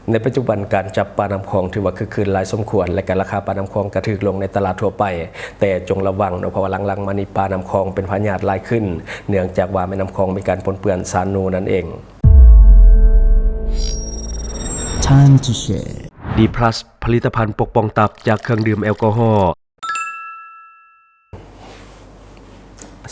ໃນປັດຈຸບັນການຈັບປານ້ຳຂອງຖືວ່າຄຶກຄື້ນຫຼາຍສົມຄວນ ແລະກະລາຄາປານ້ຳຂອງກະຖືກລົງໃນຕະຫຼາດທົ່ວໄປ, ແຕ່ຈົ່ງລະວັງເນາະ ເພາະວ່າຫຼັງໆມານີ້ປານ້ຳຂອງເປັນພະຍາດຫຼາຍຂຶ້ນ ເນື່ອງຈາກວ່າແມ່ນ້ຳຂອງມີການປົນເປື້ອນສານນູນັ້ນເອງ. Time to share. ດີພລັສ ຜະລິດຕະພັນປົກປ້ອງຕັບຈາກເຄື່ອງດື່ມແອລກໍຮໍ.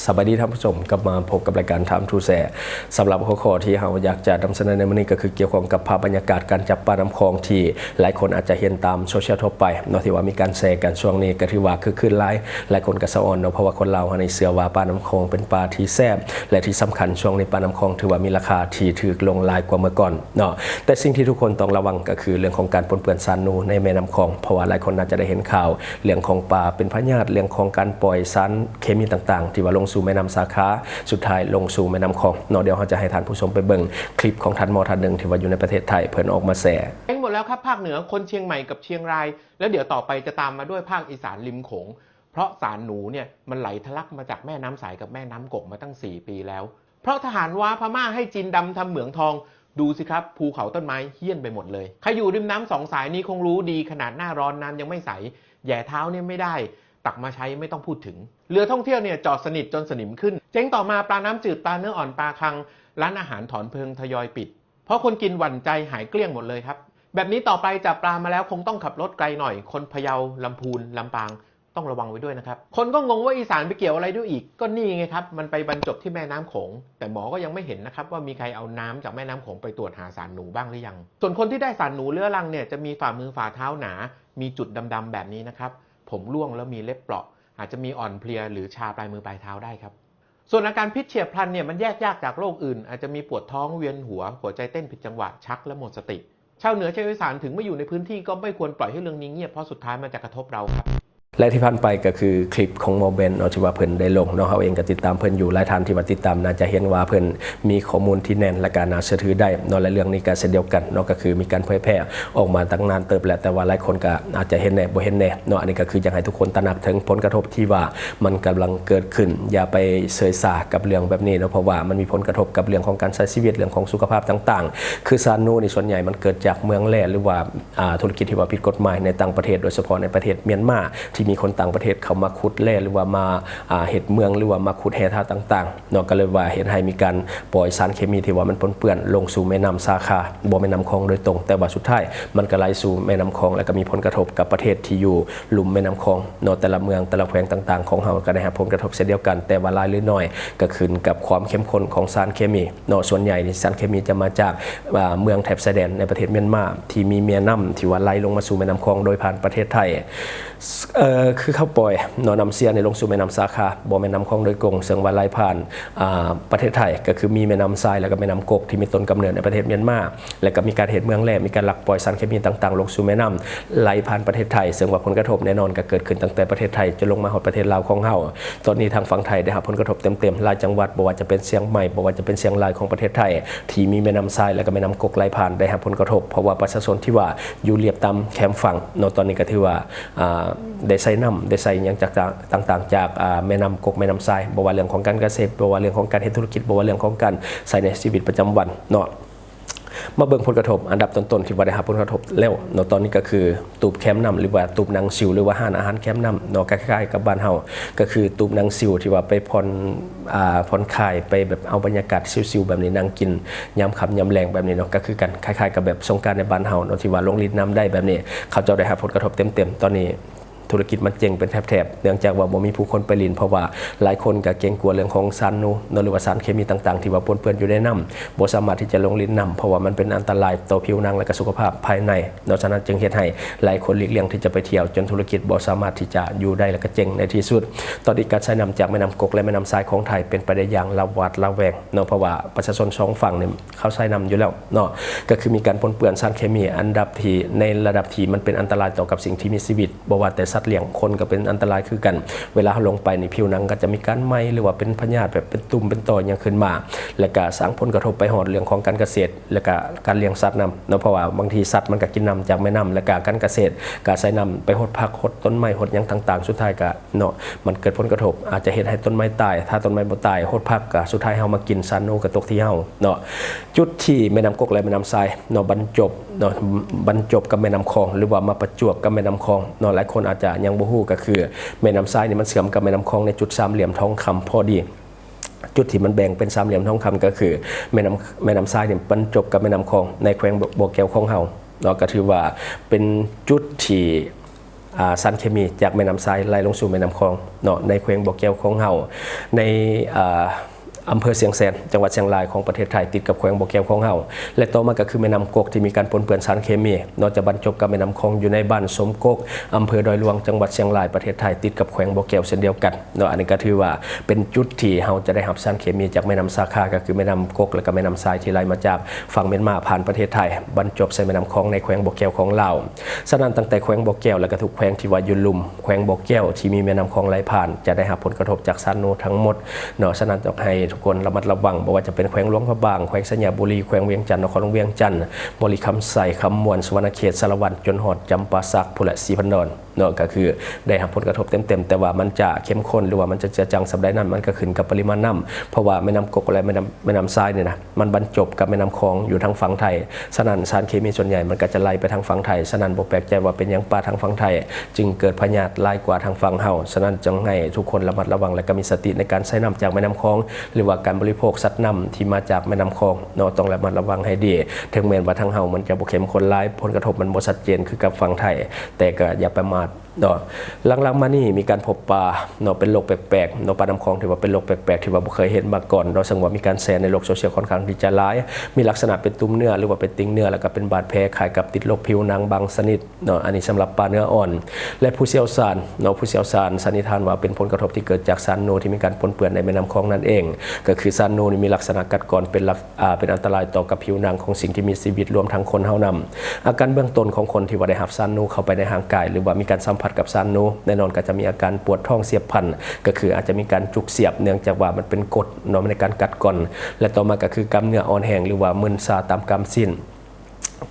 ສະບາຍດີທ່ານຜູ້ຊົມ, ກັບມາພົບກັບລາຍການ Time to Share. ສຳລັບຫົວຂໍ້ທີ່ເຮົາຢາກຈະນຳສະເໜີໃນມື້ນີ້ ກໍຄືກ່ຽວຂ້ອງກັບພາບບັນຍາກາດການຈັບປານ້ຳຂອງທີ່ຫຼາຍຄົນອາດຈະເຫັນຕາມໂຊຊຽວທົ່ວໄປເນາະ ທີ່ວ່າມີການແຊກັນຊ່ວງນີ້ ກໍຖືວ່າຄຶກຄື້ນຫຼາຍ. ຫຼາຍຄົນກໍສະອອນເນາະ ເພາະວ່າຄົນລາວເຮົານີ້ເຊື່ອວ່າປານ້ຳຂອງເປັນປາທີ່ແຊບ ແລະທີ່ສຳຄັນຊ່ວງນີ້ປານ້ຳຂອງຖືວ່າມີລາຄາທີ່ຖືກລົງຫຼາຍກວ່າເມື່ອກ່ອນເນາະ. ແຕ່ສິ່ງທີ່ທຸກຄົນຕ້ອງລະວັງກໍຄືເລື່ອງຂອງການປົນເປື້ອນສານນູໃນແມ່ນ້ຳຂອງ ເພາະວ່າຫຼາຍຄົນອາດຈະໄດ້ເຫັນຂ່າວ ເລື່ອງຂອງປາເປັນພະຍາດ ເລື່ອງຂອງການປ່ອຍສານເຄມີຕ່າງໆ ທີ່ວ່າລົງສູ່ແມ່ນ້ຳສາຂາ ສຸດທ້າຍລົງສູ່ແມ່ນ້ຳຂອງເນາະ. ດຽວເຮົາຈະໃຫ້ທ່ານຜູ້ຊົມໄປເບິ່ງຄລິບຂອງທ່ານໝໍທ່ານໜຶ່ງ ທີ່ວ່າຢູ່ໃນປະເທດໄທ ເພິ່ນອອກມາແຊ. ເຕັມໝົດແລ້ວຄັບພາກເໜືອ ຄົນຊຽງໃໝ່ກັບຊຽງລາຍ ແລ້ວດຽວຕໍ່ໄປຈະຕາມມາດ້ວຍພາກອີສານລິມໂຂງ ເພາະສານໜູເນຍມັນໄຫຼທະລັກມາຈາກແມ່ນ້ຳຊາຍກັບແມ່ນ້ຳກົກມາຕັ້ງສີ່ປີແລ້ວ ເພາະທະຫານວ້າພະມ້າໃຫ້ຈີນດຳທຳເໝືອງທອງ ດູສິຄັບ ພູເຂົາຕົ້ນໄມ້ຫ້ຽນໄປໝົດເລີຍ. ໃຄຢູ່ລິມນ້ຳສອງສາຍນີ້ຄົງຮູ້ດີ ຂະໜາດໜ້າຮ້ອນນ້ຳຍັງໄມ່ໃສ ແຫຍ່ເທົ້າເນຍໄມ່ໄດ້ ຕັກມາໃຊ້ໄມ່ຕ້ອງພູດເຖິງ. ເຮືອທ່ອງທ່ຽວເນຍຈອດສະໜິດຈົນສະໜິມຂຶ້ນ ເຈັງຕໍ່ມາປານ້ຳຈືດ ປາເນື້ອອ່ອນ ປາຄັງ ຮ້ານອາຫານຖອນເພີງທະຍອຍປິດ ເພາະຄົນກິນຫວັ່ນໃຈຫາຍເກ້ຍງໝົດເລີຍຄັບ. ແບບນີ້ຕໍ່ໄປຈັບປາມາແລ້ວຄົງຕ້ອງຂັບລົດໄກໜ້ອຍ ຄົນພະເຍົາ ລຳພູນ ລຳປາງ ຕ້ອງລະວັງໄວ້ດ້ວຍນະຄັບ. ຄົນກໍງົງວ່າອີສານໄປກ່ຽວອະໄລດ້ວຍອີກ ກໍນີ້ໄງຄັບ ມັນໄປບັນຈົບທີ່ແມ່ນ້ຳໂຂງ ແຕ່ໝໍກໍຍັງໄມ່ເຫັນນະຄັບວ່າມີໃຄເອົານ້ຳຈາກແມ່ນ້ຳໂຂງໄປຕວດຫາສານໜູບ້າງຫຼືຍັງ. ສ່ວນຄົນທີ່ໄດ້ສານໜູເຮື້ອລັງເນຍຈະມີຝ່າມືຝ່າເທົ້າໜາ ມີຈຸດດຳໆແບບນີ້ນະຄັບ ຜົມຮ່ວງແລ້ວມີເລັບເປາະ ອາດຈະມີອ່ອນເພຍ ຫຼື ຊາປາຍມືປາຍເທົ້າໄດ້ຄັບ. ສ່ວນອາການພິດເຂຍບພລັນເນຍມັນແຍກຍາກຈາກໂລກອື່ນ ອາດຈະມີປວດທ້ອງ ວຽນຫົວ ຫົວໃຈເຕັ້ນຜິດຈັງຫວະ ຊັກ ແລະ ໝົດສະຕິ. ຊາວເໜືອຊາວອີສານເຖິງມາຢູ່ໃນພື້ນທີ່ກໍໄມ່ຄວນປ່ອຍໃຫ້ເລື່ອງນີ້ງຽບ ເພາະສຸດທ້າຍມັນຈະກະທົບເຮົາຄັບ. ແລະທີ່ຜ່ານໄປກໍຄືຄລິບຂອງໝໍແບນເນາະ ທີ່ວ່າເພິ່ນໄດ້ລົງເນາະ ເຮົາເອງກໍຕິດຕາມເພິ່ນຢູ່ ຫຼາຍທ່ານທີ່ວ່າຕິດຕາມໜ້າຈະເຫັນວ່າເພິ່ນມີຂໍ້ມູນທີ່ແໜ້ນ ແລະກໍໜ້າເຊື່ອຖືໄດ້ເນາະ. ແລະເລື່ອງນີ້ກໍເຊັ່ນດຽວກັນເນາະ ກໍຄືມີການເຜີຍແຜ່ອອກມາຕັ້ງນານເຕີບແລ້ວ ແຕ່ວ່າຫຼາຍຄົນກໍອາດຈະເຫັນແດ່ ບໍ່ເຫັນແດ່ເນາະ. ອັນນີ້ກໍຄືຢາກໃຫ້ທຸກຄົນຕະໜັກເຖິງຜົນກະທົບທີ່ວ່າມັນກຳລັງເກີດຂຶ້ນ ຢ່າໄປເຊີຍຊາກັບເລື່ອງແບບນີ້ເນາະ ເພາະວ່າມັນມີຜົນກະທົບກັບເລື່ອງຂອງການໃຊ້ຊີວິດ ເລື່ອງຂອງສຸຂະພາບຕ່າງໆ. ຄືສານນູນີ້ສ່ວນໃຫຍ່ມັນເກີດຈາກເມືອງແຮ່ ຫຼືວ່າ ອ່າ ທຸລະກິດທີ່ວ່າຜິດກົດໝາຍໃນຕ່າງປະເທດ ໂດຍສະເພາະໃນປະເທດມຽນມາ ທີ່ມີຄົນຕ່າງປະເທດເຂົ້າມາຂຸດແຮ່ ຫຼືວ່າມາ ອ່າ ເຮັດເມືອງ ຫຼືວ່າມາຂຸດແຮ່ທາດຕ່າງໆເນາະ ກໍເລີຍວ່າເຮັດໃຫ້ມີການປ່ອຍສານເຄມີທີ່ວ່າມັນປົນເປື້ອນລົງສູ່ແມ່ນ້ຳສາຂາ ບໍ່ແມ່ນນ້ຳຂອງໂດຍຕົງ ແຕ່ວ່າສຸດທ້າຍມັນກໍໄຫຼສູ່ແມ່ນ້ຳຂອງ ແລ້ວກໍມີຜົນກະທົບກັບປະເທດທີ່ຢູ່ລຸ່ມແມ່ນ້ຳຂອງເນາະ. ແຕ່ລະເມືອງ ແຕ່ລະແຂວງຕ່າງໆຂອງເຮົາກໍໄດ້ຮັບຜົນກະທົບເຊັ່ນດຽວກັນ ແຕ່ວ່າຫຼາຍຫຼືໜ້ອຍກໍຂຶ້ນກັບຄວາມເຂັ້ມຂຸ້ນຂອງສານເຄມີເນາະ. ສ່ວນໃຫຍ່ນີ້ສານເຄມີຈະມາຈາກ ອ່າ ເມືອງແຖບຊາຍແດນໃນປະເທດມຽນມາ ທີ່ມີແມ່ນ້ຳທີ່ວ່າໄຫຼລົງມາສູ່ແມ່ນ້ຳຂອງໂດຍຜ່ານປະເທດໄທ. ເອີ ຄືເຂົາປ່ອຍເນາະ ນ້ຳເຊຍນີ້ລົງສູ່ແມ່ນ້ຳສາຂາ ບໍ່ແມ່ນນ້ຳຂອງໂດຍກົງ ເຊິ່ງວ່າໄຫຼຜ່ານ ອ່າ ປະເທດໄທ ກໍຄືມີແມ່ນ້ຳຊາຍ ແລ້ວກໍແມ່ນ້ຳກົກທີ່ມີຕົ້ນກຳເນີດໃນປະເທດມຽນມາ ແລ້ວກໍມີການເຮັດເມືອງແຮ່ ມີການລັກປ່ອຍສານເຄມີຕ່າງໆລົງສູ່ແມ່ນ້ຳ ໄຫຼຜ່ານປະເທດໄທ ເຊິ່ງວ່າຜົນກະທົບແນ່ນອນກໍເກີດຂຶ້ນຕັ້ງແຕ່ປະເທດໄທຈົນລົງມາຮອດປະເທດລາວຂອງເຮົາ. ຕອນນີ້ທາງຝັ່ງໄທໄດ້ຮັບຜົນກະທົບເຕັມໆ ຫຼາຍຈັງຫວັດ ບໍ່ວ່າຈະເປັນຊຽງໃໝ່ ບໍ່ວ່າຈະເປັນຊຽງລາຍຂອງປະເທດໄທ ທີ່ມີແມ່ນ້ຳຊາຍ ແລະກໍແມ່ນ້ຳກົກໄຫຼຜ່ານ ໄດ້ຮັບຜົນກະທົບ ເພາະວ່າປະຊາຊົນທີ່ວ່າຢູ່ລຽບຕາມແຄມຝັ່ງເນາະ ຕອນນີ້ກໍຖືວ່າ ອ່າ ໄດ້ໃຊ້ນ້ຳ ໄດ້ໃຊ້ຫຍັງຈາກ ຕ່າງໆ ຈາກ ອ່າ ແມ່ນ້ຳກົກ ແມ່ນ້ຳຊາຍ ບໍ່ວ່າເລື່ອງຂອງການກະເສດ ບໍ່ວ່າເລື່ອງຂອງການເຮັດທຸລະກິດ ບໍ່ວ່າເລື່ອງຂອງການໃຊ້ໃນຊີວິດປະຈຳວັນເນາະ. ມາເບິ່ງຜົນກະທົບອັນດັບຕົ້ນໆ ທີ່ວ່າໄດ້ຮັບຜົນກະທົບແລ້ວເນາະ ຕອນນີ້ກໍຄືຕູບແຄມນ້ຳ ຫຼືວ່າຕູບນັ່ງຊິວ ຫຼືວ່າຮ້ານອາຫານແຄມນ້ຳເນາະ ກໍຄ້າຍໆກັບບ້ານເຮົາ ກໍຄືຕູບນັ່ງຊິວທີ່ວ່າໄປຜ່ອນ ອ່າ ຜ່ອນຄາຍ ໄປແບບເອົາບັນຍາກາດຊິວໆແບບນີ້ ນັ່ງກິນຍາມຄ່ຳຍາມແລງແບບນີ້ເນາະ ກໍຄືກັນ ຄ້າຍໆກັບແບບສົງການໃນບ້ານເຮົາເນາະ ທີ່ວ່າລົງຫຼິ້ນນ້ຳໄດ້ແບບນີ້ ເຂົາເຈົ້າໄດ້ຮັບຜົນກະທົບເຕັມໆ. ຕອນນີ້ທຸລະກິດມັນເຈັງເປັນແຖບໆ ເນື່ອງຈາກວ່າບໍ່ມີຜູ້ຄົນໄປຫຼິ້ນ ເພາະວ່າຫຼາຍຄົນກໍເກງກົວເລື່ອງຂອງສານນູເນາະ ຫຼືວ່າສານເຄມີຕ່າງໆ ທີ່ວ່າປົນເປື້ອນຢູ່ໃນນ້ຳ ບໍ່ສາມາດທີ່ຈະລົງຫຼິ້ນນ້ຳ ເພາະວ່າມັນເປັນອັນຕະລາຍຕໍ່ຜິວໜັງ ແລະກະສຸຂະພາບພາຍໃນເນາະ. ສະນັ້ນຈຶ່ງເຮັດໃຫ້ຫຼາຍຄົນຫຼີກລ່ຽງທີ່ຈະໄປທ່ຽວ ຈົນທຸລະກິດບໍ່ສາມາດທີ່ຈະຢູ່ໄດ້ ແລະກະເຈັງໃນທີ່ສຸດ. ຕອນນີ້ການໃຊ້ນ້ຳຈາກແມ່ນ້ຳກົກ ແລະແມ່ນ້ຳຊາຍຂອງໄທເປັນໄປໄດ້ຢ່າງລະຫວາດລະແວງເນາະ ເພາະວ່າປະຊາຊົນສອງຝັ່ງນີ້ ເຂົາໃຊ້ນ້ຳຢູ່ແລ້ວເນາະ ກໍຄືມີການປົນເປື້ອນສານເຄມີອັນດັບທີ່ ໃນລະດັບທີ່ມັນເປັນອັນຕະລາຍຕໍ່ກັບສິ່ງທີ່ມີຊີວິດ ບໍ່ວ່າແຕ່ ລ້ຽງ ຄົນກໍເປັນອັນຕະລາຍຄືກັນ. ເວລາເຮົາລົງໄປນີ້ ຜິວໜັງກໍຈະມີການໄໝ້ ຫຼືວ່າເປັນພະຍາດ ແບບເປັນຕຸ່ມເປັນຕໍ່ຫຍັງຂຶ້ນມາ ແລະກະສ້າງຜົນກະທົບໄປຮອດເລື່ອງຂອງການກະເສດ ແລະກະການລ້ຽງສັດນຳເນາະ ເພາະວ່າບາງທີສັດມັນກໍກິນນ້ຳຈາກແມ່ນ້ຳ ແລະກະການກະເສດກໍອາໄສນ້ຳໄປຫົດຜັກ ຫົດຕົ້ນໄມ້ ຫົດຫຍັງຕ່າງໆ ສຸດທ້າຍກະ ເນາະ ມັນເກີດຜົນກະທົບ ອາດຈະເຮັດໃຫ້ຕົ້ນໄມ້ຕາຍ. ຖ້າຕົ້ນໄມ້ບໍ່ຕາຍ ຫົດຜັກກະສຸດທ້າຍເຮົາມາກິນ ສານນູກະຕົກທີ່ເຮົາເນາະ. ຈຸດທີ່ແມ່ນ້ຳກົກ ແລະ ແມ່ນ້ຳຊາຍເນາະ ບັນຈົບເນາະ ບັນຈົບກັບແມ່ນ້ຳຂອງ ຫຼືວ່າມາປະຈວບກັບແມ່ນ້ຳຂອງເນາະ ຫຼາຍຄົນອາດຈະຍັງບໍ່ຮູ້ ກໍຄືແມ່ນ້ຳຊາຍນີ້ມັນເຊື່ອມກັບແມ່ນ້ຳຂອງໃນຈຸດສາມຫຼ່ຽມທອງຄຳພໍດີ. ຈຸດທີ່ມັນແບ່ງເປັນສາມຫຼ່ຽມທອງຄຳ ກໍຄືແມ່ນ້ຳ ແມ່ນ້ຳຊາຍນີ້ບັນຈົບກັບແມ່ນ້ຳຂອງໃນແຂວງບໍ່ແກ້ວຂອງເຮົາເນາະ ກໍຖືວ່າເປັນຈຸດທີ່ ອາ ສານເຄມີຈາກແມ່ນ້ຳຊາຍໄຫຼລົງສູ່ແມ່ນ້ຳຂອງເນາະ ໃນແຂວງບໍ່ແກ້ວຂອງເຮົາ ໃນ ອາ ອຳເພີຊຽງແສນ ຈັງຫວັດຊຽງລາຍຂອງປະເທດໄທ ຕິດກັບແຂວງບໍ່ແກ້ວຂອງເຮົາ ແລະ ຕໍ່ມາກໍຄືແມ່ນ້ຳກົກທີ່ມີການປົນເປື້ອນສານເຄມີເນາະ ຈະບັນຈົບກັບແມ່ນ້ຳຂອງຢູ່ໃນບ້ານສົມກົກ ອຳເພີດອຍຫຼວງ ຈັງຫວັດຊຽງລາຍ ປະເທດໄທ ຕິດກັບແຂວງບໍ່ແກ້ວເຊັ່ນດຽວກັນເນາະ. ອັນນີ້ກໍຖືວ່າເປັນຈຸດທີ່ເຮົາຈະໄດ້ຮັບສານເຄມີຈາກແມ່ນ້ຳສາຂາ ກໍຄືແມ່ນ້ຳກົກ ແລະ ກໍແມ່ນ້ຳຊາຍທີ່ໄຫຼມາຈາກຝັ່ງມຽນມາ ຜ່ານປະເທດໄທ ບັນຈົບໃສ່ແມ່ນ້ຳຂອງໃນແຂວງບໍ່ແກ້ວຂອງລາວ. ສະນັ້ນ ຕັ້ງແຕ່ແຂວງບໍ່ແກ້ວ ແລະ ກະທຸກແຂວງທີ່ວ່າຢູ່ລຸ່ມແຂວງບໍ່ແກ້ວທີ່ມີແມ່ນ້ຳຂອງໄຫຼຜ່ານ ຈະໄດ້ຮັບຜົນກະທົບຈາກສານນູທັງໝົດເນາະ. ສະນັ້ນ ຢາກໃຫ້ທຸກຄົນລະມັດລະວັງ ບໍ່ວ່າຈະເປັນແຂວງຫຼວງພະບາງ, ແຂວງໄຊຍະບູລີ, ແຂວງວຽງຈັນ, ນະຄອນຫຼວງວຽງຈັນ, ບໍລິຄຳໄຊ, ຄຳມ່ວນ, ສຸວັນນະເຂດ, ສາລະວັນ, ຈົນຮອດຈຳປາສັກ ພຸ້ນແຫຼະ ສີພັນດອນເນາະ ກໍຄືໄດ້ຮັບຜົນກະທົບເຕັມໆ. ແຕ່ວ່າມັນຈະເຂັ້ມຂຸ້ນ ຫຼືວ່າມັນຈະເຈືອຈາງສ່ຳໃດນັ້ນ ມັນກໍຂຶ້ນກັບປະລິມານນ້ຳ ເພາະວ່າແມ່ນ້ຳກົກ ແລະ ແມ່ນ້ຳ ແມ່ນ້ຳຊາຍນີ້ນະ ມັນບັນຈົບກັບແມ່ນ້ຳຂອງຢູ່ທາງຝັ່ງໄທ. ສະນັ້ນ ສານເຄມີສ່ວນໃຫຍ່ມັນກໍຈະໄຫຼໄປທາງຝັ່ງໄທ. ສະນັ້ນ ບໍ່ແປກໃຈວ່າເປັນຫຍັງປາທາງຝັ່ງໄທຈຶ່ງເກີດພະຍາດຫຼາຍກວ່າທາງຝັ່ງເຮົາ. ສະນັ້ນ ຈຶ່ງໃຫ້ທຸກຄົນລະມັດລະວັງ ແລະ ກໍມີສະຕິໃນການໃຊ້ນ້ຳຈາກແມ່ນ້ຳຂອງ ຫຼືວ່າການບໍລິໂພກສັດນ້ຳທີ່ມາຈາກແມ່ນ້ຳຂອງເນາະ ຕ້ອງລະມັດລະວັງໃຫ້ດີ. ເຖິງແມ່ນວ່າທາງເຮົາມັນຈະບໍ່ເຂັ້ມຂຸ້ນຫຼາຍ, ຜົນກະທົບມັນບໍ່ຊັດເຈນຄືກັບຝັ່ງໄທ, ແຕ່ກໍຢ່າປະໝາດ ເນາະ. ຫຼັງໆມານີ້ມີການພົບປາເນາະ ເປັນໂລກແປກໆເນາະ, ປານ້ຳຂອງຖືວ່າເປັນໂລກແປກໆ ທີ່ວ່າບໍ່ເຄີຍເຫັນມາກ່ອນເນາະ, ເຊິ່ງວ່າມີການແຊໃນໂລກໂຊຊຽວຄ່ອນຂ້າງທີ່ຈະຫຼາຍ, ມີລັກສະນະເປັນຕຸ່ມເນື້ອ ຫຼືວ່າເປັນຕິ່ງເນື້ອ ແລ້ວກໍເປັນບາດແຜຄ້າຍກັບຕິດໂລກຜິວໜັງບາງຊະນິດເນາະ. ອັນນີ້ສຳລັບປາເນື້ອອ່ອນ ແລະ ຜູ້ຊ່ຽວຊານເນາະ, ຜູ້ຊ່ຽວຊານສັນນິຖານວ່າເປັນຜົນກະທົບທີ່ເກີດຈາກສານນູທີ່ມີການປົນເປື້ອນໃນແມ່ນ້ຳຂອງນັ້ນເອງ, ກໍຄືສານນູນີ້ມີລັກສະນະກັດກອນເປັນລັກ ອາ ເປັນອັນຕະລາຍຕໍ່ກັບຜິວໜັງຂອງສິ່ງທີ່ມີຊີວິດ ລວມທັງຄົນເຮົານຳ. ອາການເບື້ອງຕົ້ນຂອງຄົນທີ່ວ່າໄດ້ຮັບສານນູເຂົ້າໄປໃນຮ່າງກາຍ ຫຼືວ່າມີການສຳຜັດກັບສານນູ ແນ່ນອນກໍຈະມີອາການປວດທ້ອງສຽບພັນ, ກໍຄືອາດຈະມີການຈຸກສຽບ ເນື່ອງຈາກວ່າມັນເປັນກົດເນາະ ໃນການກັດກ່ອນ ແລະ ຕໍ່ມາກໍຄືກ້າມເນື້ອອ່ອນແຮງ ຫຼືວ່າມຶນຊາຕາມກ້າມຊີ້ນ,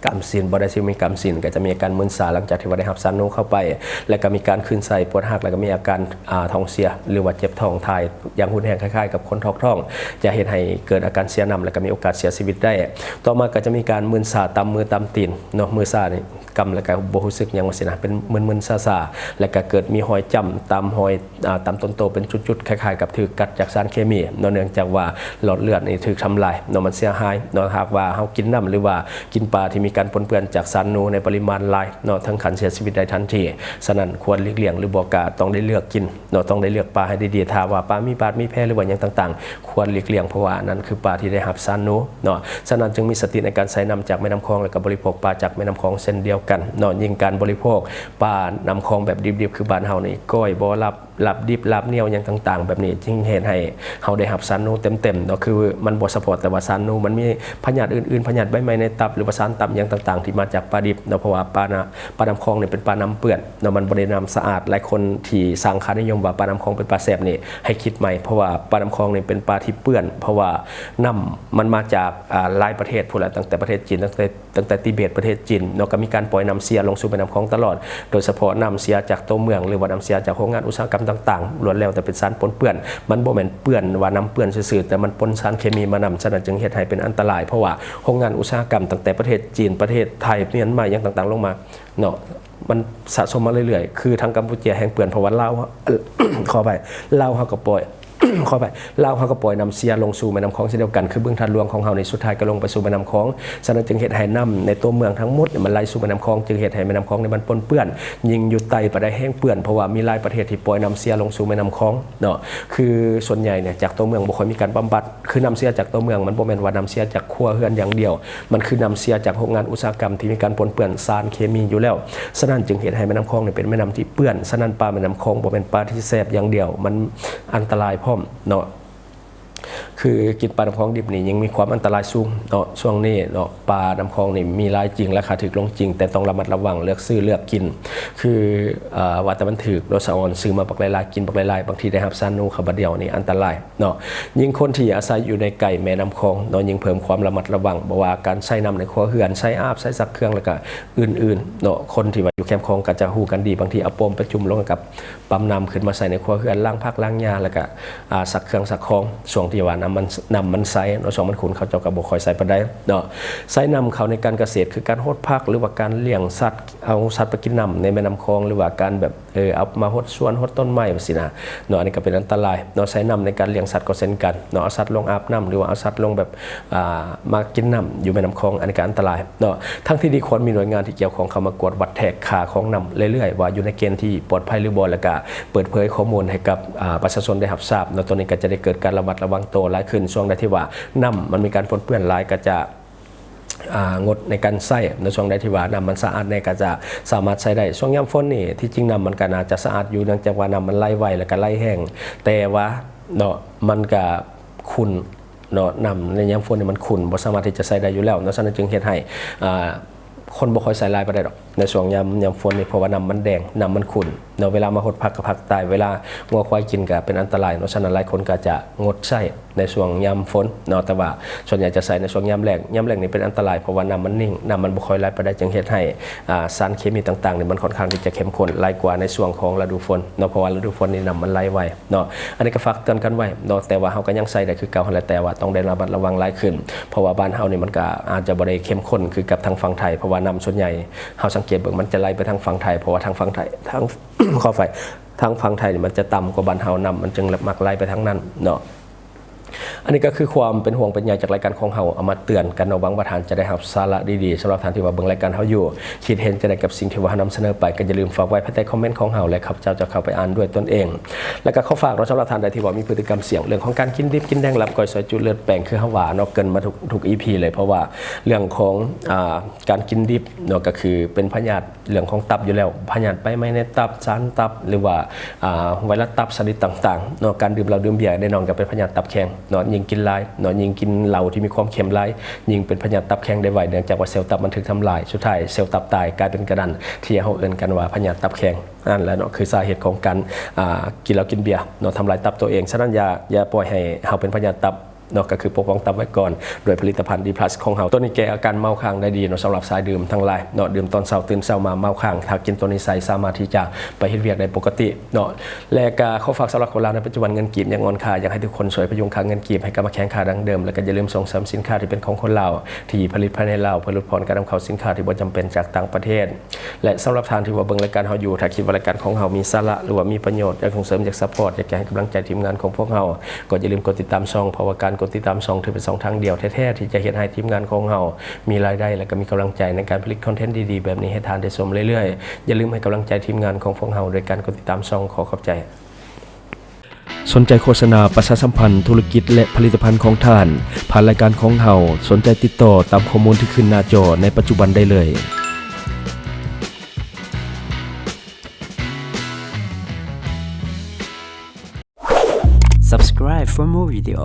ກ້າມຊີ້ນ ບໍ່ໄດ້ຊິມີກ້າມຊີ້ນ ກໍຈະມີອາການມຶນຊາ ຫຼັງຈາກທີ່ວ່າໄດ້ຮັບສານນູເຂົ້າໄປ ແລະ ກໍມີການຄື້ນໄສ້ ປວດຮາກ ແລະ ກໍມີອາການ ອາ ທ້ອງເສຍ ຫຼືວ່າເຈັບທ້ອງຖ່າຍຢ່າງຮຸນແຮງ ຄ້າຍໆກັບຄົນຖອກທ້ອງ ຈະເຮັດໃຫ້ເກີດອາການເສຍນ້ຳ ແລະ ກໍມີໂອກາດເສຍຊີວິດໄດ້. ຕໍ່ມາກໍຈະມີການມຶນຊາຕາມມືຕາມຕີນເນາະ, ມືຊານີ້ກຳແລ້ວກໍບໍ່ຮູ້ສຶກຫຍັງວ່າຊີ້ນະ ເປັນມຶນໆຊາໆ ແລະ ກໍເກີດມີຮອຍຈ້ຳຕາມຮອຍ ອາ ຕາມຕົ້ນໂຕເປັນຈຸດໆ ຄ້າຍໆກັບຖືກກັດຈາກສານເຄມີເນາະ, ເນື່ອງຈາກວ່າຫຼອດເລືອດນີ້ຖືກທຳລາຍເນາະ, ມັນເສຍຫາຍເນາະ. ຫາກວ່າເຮົາກິນນ້ຳ ຫຼືວ່າກິນປາທີ່ມີການປົນເປື້ອນຈາກສານນູໃນປະລິມານຫຼາຍເນາະ, ເຖິງຂັ້ນເສຍຊີວິດໄດ້ທັນທີ. ສະນັ້ນ ຄວນຫຼີກລ່ຽງ ຫຼືບໍ່ກໍຕ້ອງໄດ້ເລືອກກິນ ເນາະ, ຕ້ອງໄດ້ເລືອກປາໃຫ້ດີໆ. ຖ້າວ່າປາມີບາດມີແຜ ຫຼືວ່າຫຍັງຕ່າງໆ ຄວນຫຼີກລ່ຽງ ເພາະວ່າອັນນັ້ນຄືປາທີ່ໄດ້ຮັບສານນູເນາະ. ສະນັ້ນຈຶ່ງມີສະຕິໃນການໃຊ້ນ້ຳຈາກແມ່ນ້ຳຂອງ ແລະ ກໍບໍລິໂພກປາຈາກແມ່ນ້ຳຂອງເຊັ່ນດຽວກັນເນາະ. ຍິ່ງການບໍລິໂພກປານ້ຳຂອງແບບດິບໆ ຄືບ້ານເຮົານີ້ ກ້ອຍບໍ່ລາບ ລາບດິບ ລາບໜຽວ ຫຍັງຕ່າງໆ ແບບນີ້ ຈຶ່ງເຮັດໃຫ້ເຮົາໄດ້ຮັບສານນູເຕັມໆເນາະ. ຄືມັນບໍ່ສະເພາະແຕ່ວ່າສານນູ, ມັນມີພະຍາດອື່ນໆ ພະຍາດໃບໄມ້ໃນຕັບ ຫຼືວ່າສານຕຳຫຍັງຕ່າງໆ ທີ່ມາຈາກປາດິບເນາະ, ເພາະວ່າປານະ ປານ້ຳຂອງນີ້ເປັນປານ້ຳເປື້ອນເນາະ, ມັນບໍ່ໄດ້ນ້ຳສະອາດ. ຫຼາຍຄົນທີ່ສ້າງຄ່ານິຍົມວ່າປານ້ຳຂອງເປັນປາແຊບນີ້ ໃຫ້ຄິດໃໝ່, ເພາະວ່າປານ້ຳຂອງນີ້ເປັນປາທີ່ເປື້ອນ, ເພາະວ່ານ້ຳມັນມາຈາກ ອາ ຫຼາຍປະເທດພຸ້ນລະ, ຕັ້ງແຕ່ປະເທດຈີນ, ຕັ້ງແຕ່ ຕັ້ງແຕ່ຕິເບດ ປະເທດຈີນເນາະ, ກໍມີການປ່ອຍນ້ຳເສຍລົງສູ່ແມ່ນ້ຳຂອງຕະຫຼອດ, ໂດຍສະເພາະນ້ຳເສຍຈາກຕົວເມືອງ ຫຼືວ່ານ້ຳເສຍຈາກໂຮງງານອຸດສາຫະກຳຕ່າງໆ ລ້ວນແລ້ວແຕ່ເປັນສານປົນເປື້ອນ. ມັນບໍ່ແມ່ນເປື້ອນວ່ານ້ຳເປື້ອນຊື່ໆ, ແຕ່ມັນປົນສານເຄມີມານຳ, ສະນັ້ນຈຶ່ງເຮັດໃຫ້ເປັນອັນຕະລາຍ. ເພາະວ່າໂຮງງານອຸດສາຫະກຳຕັ້ງແຕ່ປະເທດຈີນ, ປະເທດໄທ, ມຽນມາ ຫຍັງຕ່າງໆລົງມາເນາະ, ມັນສະສົມມາເລື້ອຍໆ. ຄືທາງກຳປູເຈຍແຮ່ງເປື້ອນ, ເພາະວ່າລາວ ຂໍອະໄພ ລາວເຮົາກໍປ່ອຍ ຂໍອະໄພ ລາວເຮົາກໍປ່ອຍນ້ຳເສຍລົງສູ່ແມ່ນ້ຳຂອງເຊັ່ນດຽວກັນ, ຄືບຶງທາດຫຼວງຂອງເຮົານີ້ ສຸດທ້າຍກໍລົງໄປສູ່ແມ່ນ້ຳຂອງ. ສະນັ້ນຈຶ່ງເຮັດໃຫ້ນ້ຳໃນຕົວເມືອງທັງໝົດນີ້ ມັນໄຫຼສູ່ແມ່ນ້ຳຂອງ, ຈຶ່ງເເຮັດໃຫ້ແມ່ນ້ຳຂອງນີ້ມັນປົນເປື້ອນ. ຍິ່ງຢູ່ໃຕ້ປານໃດແຮ່ງເປື້ອນ, ເພາະວ່າມີຫຼາຍປະເທດທີ່ປ່ອຍນ້ຳເສຍລົງສູ່ແມ່ນ້ຳຂອງເນາະ. ຄືສ່ວນໃຫຍ່ນີ້ຈາກຕົວເມືອງບໍ່ຄ່ອຍມີການບຳບັດ, ຄືນ້ຳເສຍຈາກຕົວເມືອງ ມັນບໍ່ແມ່ນວ່ານ້ຳເສຍຈາກຄົວເຮືອນຢ່າງດຽວ, ມັນຄືນ້ຳເສຍຈາກໂຮງງານອຸດສາຫະກຳທີ່ມີການປົນເປື້ອນສານເຄມີຢູ່ແລ້ວ. ສະນັ້ນຈຶ່ງເຮັດໃຫ້ແມ່ນ້ຳຂອງນີ້ເປັນແມ່ນ້ຳທີ່ເປື້ອນ. ສະນັ້ນປາແມ່ນ້ຳຂອງບໍ່ແມ່ນປາທີ່ແຊບຢ່າງດຽວ, ມັນອັນຕະລາຍພ້ອມເນາະ. ກ ຄືກິນປານ້ຳຂອງດິບນີ້ຍິ່ງມີຄວາມອັນຕະລາຍສູງເນາະ. ຊ່ວງນີ້ເນາະ ປານ້ຳຂອງນີ້ມີຫຼາຍຈິງ ລາຄາຖືກລົງຈິງ, ແຕ່ຕ້ອງລະມັດລະວັງເລືອກຊື້ເລືອກກິນ. ຄື ເອີ ວ່າແຕ່ມັນຖືກເນາະ ສະອອນ ຊື້ມາບັກຫຼາຍໆ ກິນບັກຫຼາຍໆ ບາງທີໄດ້ຮັບສານນູເຂົ້າບາດດຽວນີ້ອັນຕະລາຍເນາະ. ຍິ່ງຄົນທີ່ອາໄສຢູ່ໃນໃກ້ແມ່ນ້ຳຂອງເນາະ ຍິ່ງເພີ່ມຄວາມລະມັດລະວັງ, ບໍ່ວ່າການໃຊ້ນ້ຳໃນຄົວເຮືອນ, ໃຊ້ອາບ, ໃຊ້ຊັກເຄື່ອງ ແລ້ວກະອື່ນໆເນາະ. ຄົນທີ່ວ່າຢູ່ແຄມຂອງກໍຈະຮູ້ກັນດີ, ບາງທີເອົາໂປມໄປຈຸ່ມລົງກັບ ປ້ຳນ້ຳຂຶ້ນມາໃສ່ໃນຄົວເຮືອນ, ລ້າງຜັກລ້າງຫຍ້າ ແລ້ວກະ ອາ ຊັກເຄື່ອງຊັກຂອງ. ຊ່ວງທີ່ວ່ານ້ຳມັນ ນ້ຳມັນໃສເນາະ, ຊ່ວງມັນຂຸ່ນ ເຂົາເຈົ້າກໍບໍ່ຄ່ອຍໃສ່ປານໃດເນາະ. ໃຊ້ນ້ຳເຂົ້າໃນການກະເສດ ຄືການຫົດຜັກ ຫຼືວ່າການລ້ຽງສັດ, ເອົາສັດໄປກິນນ້ຳໃນແມ່ນ້ຳຂອງ ຫຼືວ່າການແບບ ເອີ ເອົາມາຫົດສວນ ຫົດຕົ້ນໄມ້ ແບບຊີ້ນະເນາະ. ອັນນີ້ກໍເປັນອັນຕະລາຍເນາະ. ໃຊ້ນ້ຳໃນການລ້ຽງສັດກໍເຊັ່ນກັນເນາະ, ເອົາສັດລົງອາບນ້ຳ ຫຼືວ່າເອົາສັດລົງແບບ ອ່າ ມາກິນນ້ຳຢູ່ແມ່ນ້ຳຂອງ, ອັນນີ້ກໍອັນຕະລາຍເນາະ. ທາງທີ່ດີຄວນມີໜ່ວຍງານທີ່ກ່ຽວຂ້ອງເຂົ້າມາກວດວັດແທກຄ່າຂອງນ້ຳເລື້ອຍໆ ວ່າຢູ່ໃນເກນທີ່ປອດໄພຫຼືບໍ່, ແລ້ວກະເປີດເຜີຍຂໍ້ມູນໃຫ້ກັບ ອາ ປະຊາຊົນໄດ້ຮັບຊາບເນາະ. ຕົວນີ້ກໍຈະໄດ້ເກີດການລະມັດລະວັງໂຕຫຼາຍຂຶ້ນ. ຊ່ວງໃດທີ່ວ່ານ້ຳມັນມີການປົນເປື້ອນຫຼາຍ ກໍຈະ ອາ ງົດໃນການໃຊ້ເນາະ. ຊ່ວງໃດທີ່ວ່ານ້ຳມັນສະອາດແດ່ ກໍຈະສາມາດໃຊ້ໄດ້. ຊ່ວງຍາມຝົນນີ້ ທີ່ຈິງນ້ຳມັນກໍໜ້າຈະສະອາດຢູ່ ເນື່ອງຈາກວ່ານ້ຳມັນໄຫຼໄວ ແລ້ວກໍໄຫຼແຮງ, ແຕ່ວ່າເນາະ ມັນກໍຂຸ່ນ ເນາະ, ນ້ຳໃນຍາມຝົນນີ້ມັນຂຸ່ນ ບໍ່ສາມາດທີ່ຈະໃຊ້ໄດ້ຢູ່ແລ້ວເນາະ. ສະນັ້ນຈຶ່ງເຮັດໃຫ້ ອ່າ ຄົນບໍ່ຄ່ອຍໃຊ້ຫຼາຍປານໃດດອກໃນຊ່ວງຍາມ ຍາມຝົນນີ້, ເພາະວ່ານ້ຳມັນແດງ ນ້ຳມັນຂຸ່ນເນາະ. ເວລາມາຫົດຜັກກໍຜັກຕາຍ, ເວລາງົວຄວາຍກິນກໍເປັນອັນຕະລາຍເນາະ. ສະນັ້ນຫຼາຍຄົນກໍຈະງົດໃຊ້ໃນຊ່ວງຍາມຝົນເນາະ, ແຕ່ວ່າສ່ວນໃຫຍ່ຈະໃຊ້ໃນຊ່ວງຍາມແລ້ງ. ຍາມແລ້ງນີ້ເປັນອັນຕະລາຍ ເພາະວ່ານ້ຳມັນນິ່ງ, ນ້ຳມັນບໍ່ຄ່ອຍໄຫຼປານໃດ, ຈຶ່ງເຮັດໃຫ້ ອ່າ ສານເຄມີຕ່າງໆນີ້ມັນຄ່ອນຂ້າງທີ່ຈະເຂັ້ມຂຸ້ນຫຼາຍກວ່າໃນຊ່ວງຂອງລະດູຝົນເນາະ, ເພາະວ່າລະດູຝົນນີ້ນ້ຳມັນໄຫຼໄວ ເນາະ. ອັນນີ້ກໍຝາກເຕືອນກັນໄວ້ເນາະ, ແຕ່ວ່າເຮົາກໍຍັງໃຊ້ໄດ້ຄືເກົ່າຫັ້ນແຫຼະ, ແຕ່ວ່າຕ້ອງໄດ້ລະມັດລະວັງຫຼາຍຂຶ້ນ, ເພາະວ່າບ້ານເຮົານີ້ມັນກໍອາດຈະບໍ່ໄດ້ເຂັ້ມຂຸ້ນຄືກັບທາງຝັ່ງໄທ, ເພາະວ່ານ້ຳສ່ວນໃຫຍ່ເຮົາສັງເກດເບິ່ງ ມັນຈະໄຫຼໄປທາງຝັ່ງໄທ, ເພາະວ່າທາງຝັ່ງໄທ ທາງ ຂໍອະໄພ ທາງຝັ່ງໄທນີ້ມັນຈະຕ່ຳກວ່າບ້ານເຮົາ, ນ້ຳມັນຈຶ່ງມັກໄຫຼໄປທາງນັ້ນເນາະ. ອັນນີ້ກໍຄືຄວາມເປັນຫ່ວງເປັນໃຍຈາກລາຍການຂອງເຮົາ ເອົາມາເຕືອນກັນເນາະ. ຫວັງວ່າທ່ານຈະໄດ້ຮັບສາລະດີໆ. ສຳລັບທ່ານທີ່ວ່າເບິ່ງລາຍການເຮົາຢູ່ ຄິດເຫັນຈັ່ງໃດກັບສິ່ງທີ່ວ່າເຮົານຳສະເໜີໄປ ກໍຢ່າລືມຝາກໄວ້ພາຍໃຕ້ຄອມເມັນຂອງເຮົາ ແລະ ຂ້າພະເຈົ້າຈະເຂົ້າໄປອ່ານດ້ວຍຕົນເອງ. ແລ້ວກໍຂໍຝາກເນາະ, ສຳລັບທ່ານໃດທີ່ວ່າມີພຶດຕິກຳສ່ຽງເລື່ອງຂອງການກິນດິບກິນແດງ, ລາບກ້ອຍ ຊອຍຈຸ ເລືອດແປງ ຄືເຮົາວ່າເນາະ, ເກີ່ນມາທຸກ ທຸກອີພີເລີຍ, ເພາະວ່າເລື່ອງຂອງ ອ່າ ການກິນດິບເນາະ ກໍຄືເປັນພະຍາດ ເລື່ອງຂອງຕັບຢູ່ແລ້ວ, ພະຍາດໄປໄໝ້ໃນຕັບ, ສານຕັບ ຫຼືວ່າ ອ່າ ໄວຣັສຕັບຊະນິດຕ່າງໆເນາະ. ການດື່ມເຫຼົ້າດື່ມເບຍແນ່ນອນກໍເປັນພະຍາດຕັບແຂງເນາະ, ຍິ່ງກິນຫຼາຍເນາະ, ຍິ່ງກິນເຫຼົ້າທີ່ມີຄວາມເຄັມຫຼາຍ ຍິ່ງເປັນພະຍາດຕັບແຂງໄດ້ໄວ, ເນື່ອງຈາກວ່າເຊວຕັບມັນຖືກທຳລາຍ, ສຸດທ້າຍເຊວຕັບຕາຍ ກາຍເປັນກະດັນ ທີ່ເຮົາເອີ້ນກັນວ່າພະຍາດຕັບແຂງ. ນັ້ນແຫຼະເນາະ ຄືສາເຫດຂອງການ ອ່າ ກິນເຫຼົ້າກິນເບຍເນາະ, ທຳລາຍຕັບຕົວເອງ. ສະນັ້ນ ຢ່າ ຢ່າປ່ອຍໃຫ້ເຮົາເປັນພະຍາດຕັບ ເນາະ, ກໍຄືປົກປ້ອງຕັບໄວ້ກ່ອນດ້ວຍຜະລິດຕະພັນ ດີພລັສ ຂອງເຮົາ. ຕົວນີ້ແກ້ອາການເມົາຄ້າງໄດ້ດີເນາະ, ສຳລັບສາຍດື່ມທັງຫຼາຍເນາະ, ດື່ມຕອນເຊົ້າ ຕື່ນເຊົ້າມາເມົາຄ້າງ, ຖ້າກິນຕົວນີ້ໃສ່ ສາມາດທີ່ຈະໄປເຮັດວຽກໄດ້ປົກກະຕິເນາະ. ແລະ ກໍຂໍຝາກສຳລັບຄົນລາວໃນປັດຈຸບັນເງິນກີບຍັງອ່ອນຄ່າ, ຢາກໃຫ້ທຸກຄົນຊ່ວຍພະຍຸງຄ່າເງິນກີບໃຫ້ກັບມາແຂງຄ່າດັ່ງເດີມ, ແລະ ກໍຢ່າລືມສົ່ງເສີມສິນຄ້າທີ່ເປັນຂອງຄົນລາວ ທີ່ຜະລິດພາຍໃນລາວ ເພື່ອຫຼຸດຜ່ອນການນຳເຂົ້າສິນຄ້າທີ່ບໍ່ຈຳເປັນຈາກຕ່າງປະເທດ. ແລະ ສຳລັບທ່ານທີ່ວ່າເບິ່ງລາຍການເຮົາຢູ່, ຖ້າຄິດວ່າລາຍການຂອງເຮົາມີສາລະ ຫຼືວ່າມີປະໂຫຍດ, ຢາກສົ່ງເສີມ, ຢາກຊັບພອດ, ຢາກຈະໃຫ້ກຳລັງໃຈທີມງານຂອງພວກເຮົາ, ກໍຢ່າລືມກົດຕິດຕາມຊ່ອງ, ເພາະວ່າການກົດຕິດຕາມຊ່ອງຖືເປັນຊ່ອງທາງດຽວແທ້ໆ ທີ່ຈະເຮັດໃຫ້ທີມງານຂອງເຮົາມີລາຍໄດ້ ແລະ ກໍມີກຳລັງໃຈໃນການຜະລິດຄອນເທັນດີໆແບບນີ້ໃຫ້ທ່ານໄດ້ຊົມເລື້ອຍໆ. ຢ່າລືມໃຫ້ກຳລັງໃຈທີມງານຂອງພວກເຮົາໂດຍການກົດຕິດຕາມຊ່ອງ. ຂໍຂອບໃຈ. ສົນໃຈໂຄສະນາປະຊາສຳພັນທຸລະກິດ ແລະ ຜະລິດຕະພັນຂອງທ່ານ ຜ່ານລາຍການຂອງເຮົາ, ສົນໃຈຕິດຕໍ່ຕາມຂໍ້ມູນທີ່ຂຶ້ນໜ້າຈໍໃນປັດຈຸບັນໄດ້ເລີຍ. Subscribe for more video.